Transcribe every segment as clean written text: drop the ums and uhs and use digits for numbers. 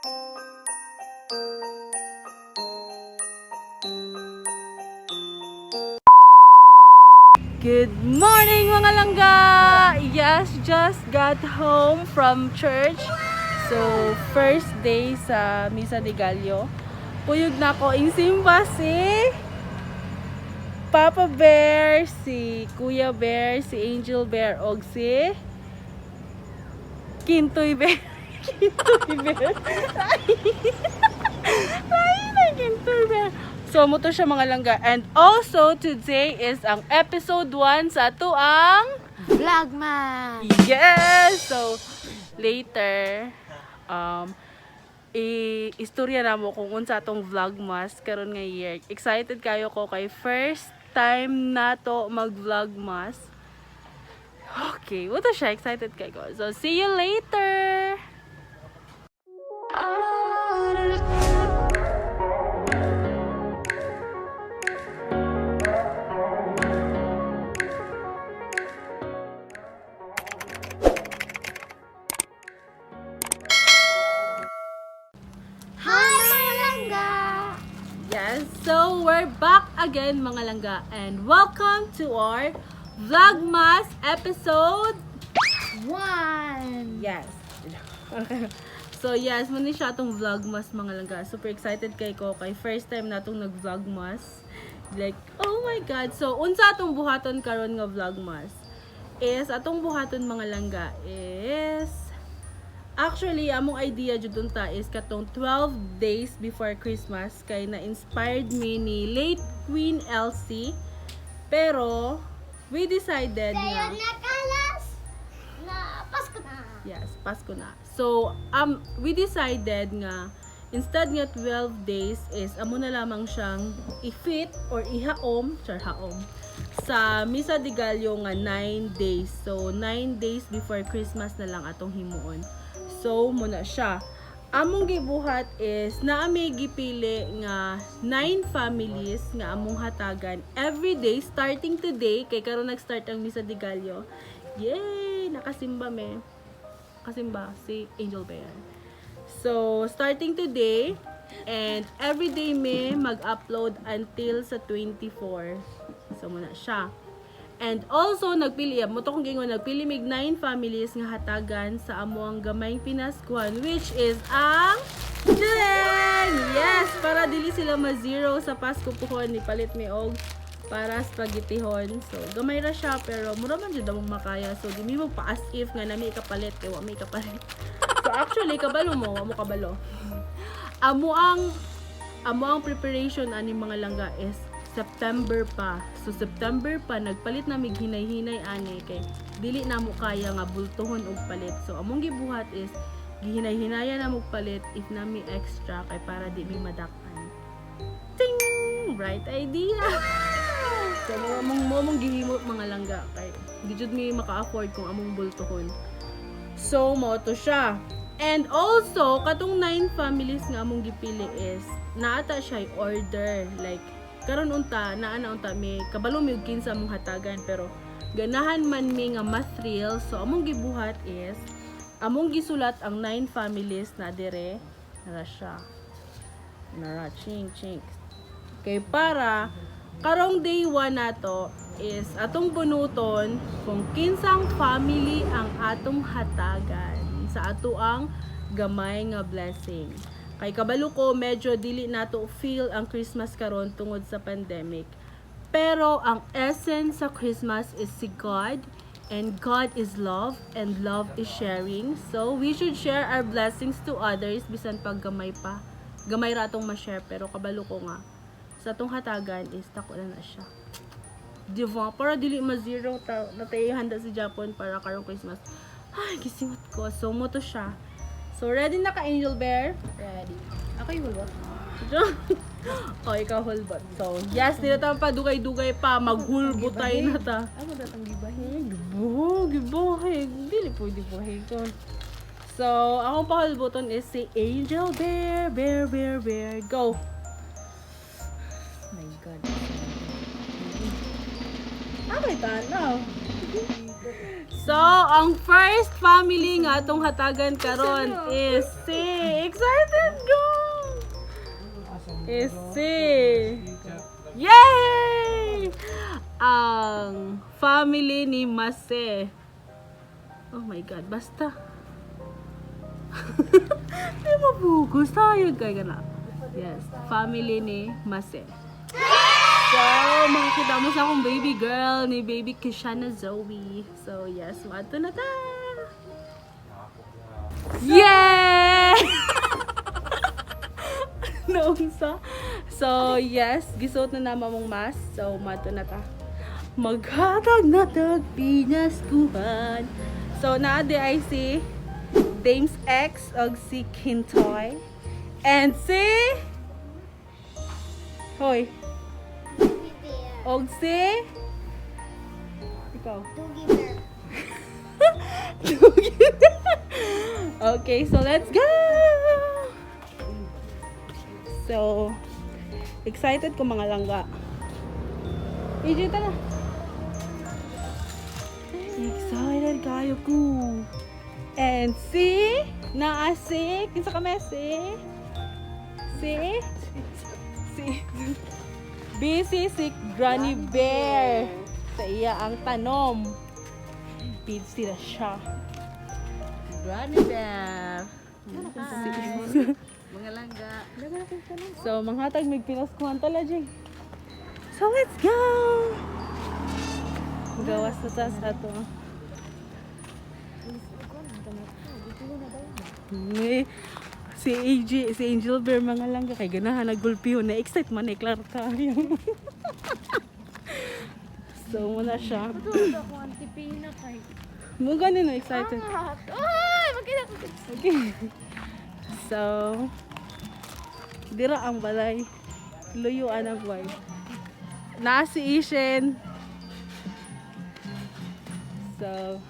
Good morning, mga langga! Yes, just got home from church. So, first day sa Misa de Gallo. Kuyog na ako ing simba si Papa Bear, si Kuya Bear, si Angel Bear, og si Kintoy Bear. Kintoy Bear. Ay, na Kintoy Bear. So, muto siya, mga langga. And also, today is ang episode 1 sa tuang Vlogmas! Yes! So, later, i-istorya na mo kung unsa atong vlogmas karon nga year. Excited kayo ko kay first time nato mag-vlogmas. Okay, what siya? Excited kayo ko. So, see you later! Hi, mga langga! Yes, so we're back again, mga langga, and welcome to our Vlogmas episode 1! Yes. So yes, muna siya atong vlogmas, mga langga. Super excited kay ko kay first time na atong nag-vlogmas. Like, oh my God. So unsa atong buhaton karon nga vlogmas? Is atong buhaton, mga langga, is actually among idea jud unta is katong 12 days before Christmas kay na-inspired me ni late Queen Elsie. Pero we decided nga Sayo na kalas! Na Pasko na! Yes, Pasko na. So, we decided nga, instead nga 12 days is, amo na lamang siyang i-fit or ihaom, char haom, sa Misa de Gallo nga 9 days. So, 9 days before Christmas na lang atong himuon. So, muna siya. Among gibuhat is naami gipili nga 9 families nga among hatagan every day starting today kay karon nag-start ang Misa de Gallo. Yay! Nakasimba me kasimba si Angel Bear. So, starting today, and every day may mag-upload until sa 24. So, muna siya. And also, nagpili, mo to kong gingon, nagpili mig 9 families nga hatagan sa amuang gamayng pinaskuhan, which is ang Tadang! Yes! Para dili sila ma-zero sa Pasko puhon, ni palit mi og para spaghettihon. So, gamay ra siya, pero mura man jud among makaya. So, di mi mo pa as if nga nami ikapalit, kay wa mi ikapalit. So, actually, kabalo mo, wa mo kabalo. Amo ang preparation ani, mga langga, is September pa. So September pa nagpalit na mig hinay-hinay ani kay dili na mo kaya nga bultuhon og palit. So among gibuhat is gihinay-hinayan na mo palit if nami extra kay para di mi madak-an. Ting! Right idea. So mo mong gihimo, mga langga, kay di jud mi maka-afford kung among bultuhon. So, mo to siya. And also, katong nine families nga among gipili is, naata siya order. Like, karon unta, naa na unta mi, kabalo mi og kinsa among hatagan, pero ganahan man mi nga ma-thrill. So, among gibuhat is, among gisulat ang nine families na dire, nara siya. Nara, ching, ching. Kay para, karong day 1 nato is atong bunuton kung kinsang family ang atong hatagan sa ato ang gamay nga blessing. Kay kabalo ko medyo dili nato feel ang Christmas karon tungod sa pandemic. Pero ang essence sa Christmas is si God, and God is love and love is sharing. So we should share our blessings to others bisan pag gamay pa. Gamay ra atong ma-share, pero kabalo ko nga sa atong hatagan is tako na na siya. Di ba? Para dili ma-zero ta natay handa si Japon para karong Christmas. Ay, gisingot ko. So, mo to siya. So, ready na ka, Angel Bear? Ready. Ako yung hulwat. O, ikaw hulbot. So, yes, di na tayo pa dugay-dugay pa. Maghulbotay na ta. Ako datang gibahin. Ay, gibo, gibohe. Dili pwede buhay ko. So, akong pahulboton is si Angel Bear, Bear, Bear, Bear. Go! My God. Ako'y tanaw. So, ang first family nga atong hatagan karon is si excited Is si... Yay! Ang family ni Mase. Oh my God, basta. Di mo buko, sayang kay na. Yes, family ni Mase. So, makikita mo sa akong baby girl ni baby Kishana Zoe. So, yes, mato na ta! Yay! Noong sa. So, yes, gisuot na naman mong mask. So, mato na ta. Maghatag na tag pinaskuhan. So, naa di ay si Dames X og si Kintoy. And si... Hoy. Og si... Ikaw. Doogie Bear. Okay, so let's go! So, excited ko, mga langga. AJ, tara. Excited kayo ko. And si, naa si, kinsa ka me, si? Si? Si? Busy si Granny Bear. Sa iya ang tanom. Busy na siya. Granny Bear. Hi. Mga langga. So, manghatag mig pinaskuhan tala, Jing. So, let's go! Gawas na ta sa ato. May, si AJ, si Angel Bear, mga langga, kay ganahan nagulpiho na excite man eh, klaro tayo. So, muna siya. Ito ako antipina kay. Mo gani na excited. Ay, magkita ko. Okay. So, dira ang balay. Luyuan ang buhay. Na si Ishen. So,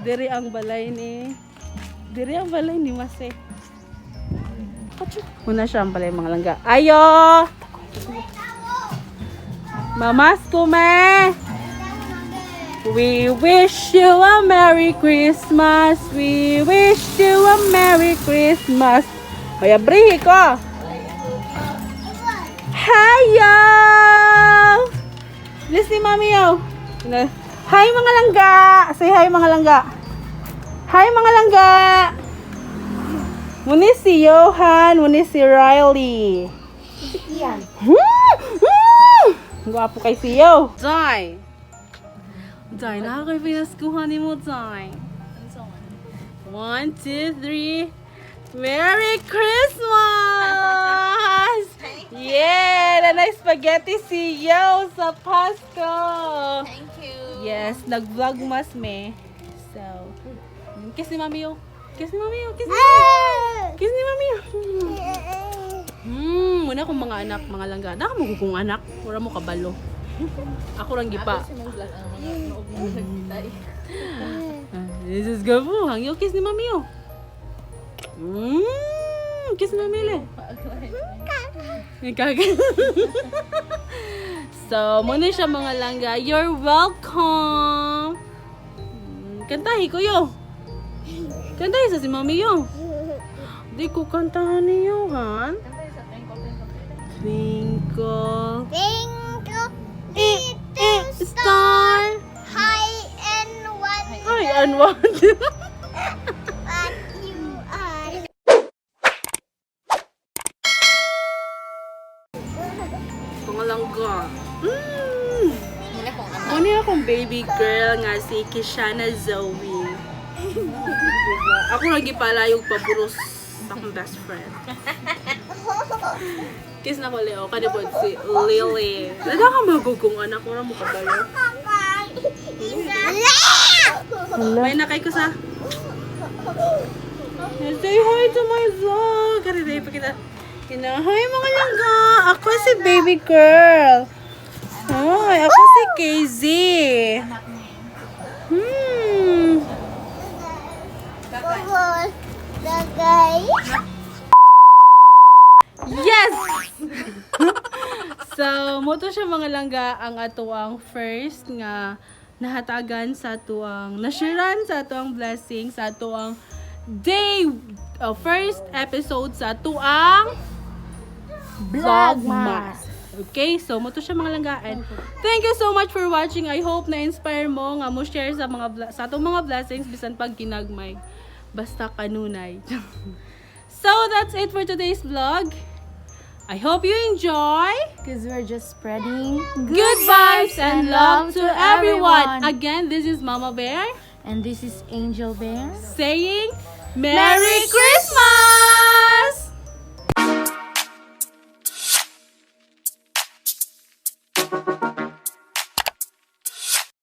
diri ang balay ni Mase. Muna siya ang balay, mga langga. Ayo! Mamasko me! We wish you a Merry Christmas. We wish you a Merry Christmas. Kaya abrihi ko. Hi, yo! Bilis ni Mami, yo. Hi, mga langga! Say hi, mga langga. Hi, mga langga! Muni si Johan, muni si Riley. Yan. Gwapo kay siyo. Jai! Jai, na ako'y pinaskuhan ni mo, Jai. One, two, three. Merry Christmas! Yeah! Nanay spaghetti si Yo sa Pasko! Thank you. Yes, nag-vlogmas me. So, kiss ni Mami yo. Kiss ni Mami yo. Kiss ni Mami. Kiss ni Mami yo. Muna akong mga anak, mga langga. Naka mo kong anak. Wala mo kabalo. Ako rang gipa. Mong vlog ang mga noog mo nagtay. Ah, this is good po. Hangyo, kiss ni Mami yo. Kiss ni Mami le. So, muna siya, mga langga. You're welcome. Kantahi ko yo. Kantahi sa si Mami yo. Di ko kantahan niyo, han. Twinkle, Twinkle, little little star. High and one Ay, unwanted. What you are. Mga langga. Muna kong anak. Muna akong baby girl nga si Kishana Zoe. Diba? Ako lagi pala yung paburos sa akong best friend. Kiss na ko, Leo. Kanibod si Lily. Nada ka magugong anak. Wala mo kabalo. May nakay ko sa... Say hi to my vlog! Kari pa kita. Ina, hi, mga langga! Ako si baby girl. Hi, ako si KZ. Lagay. Yes! So, moto siya, mga langga, ang atuang first nga nahatagan sa atuang nashiran sa atuang blessing sa atuang day first episode sa atuang Vlogmas. Okay, so mao to siya, mga langga, and thank you so much for watching. I hope na-inspire mo nga mo share sa atong mga blessings bisan pag ginagmay. Basta kanunay. So that's it for today's vlog. I hope you enjoy. Because we're just spreading good vibes and love to everyone. Again, this is Mama Bear And this is Angel Bear. saying Merry Christmas!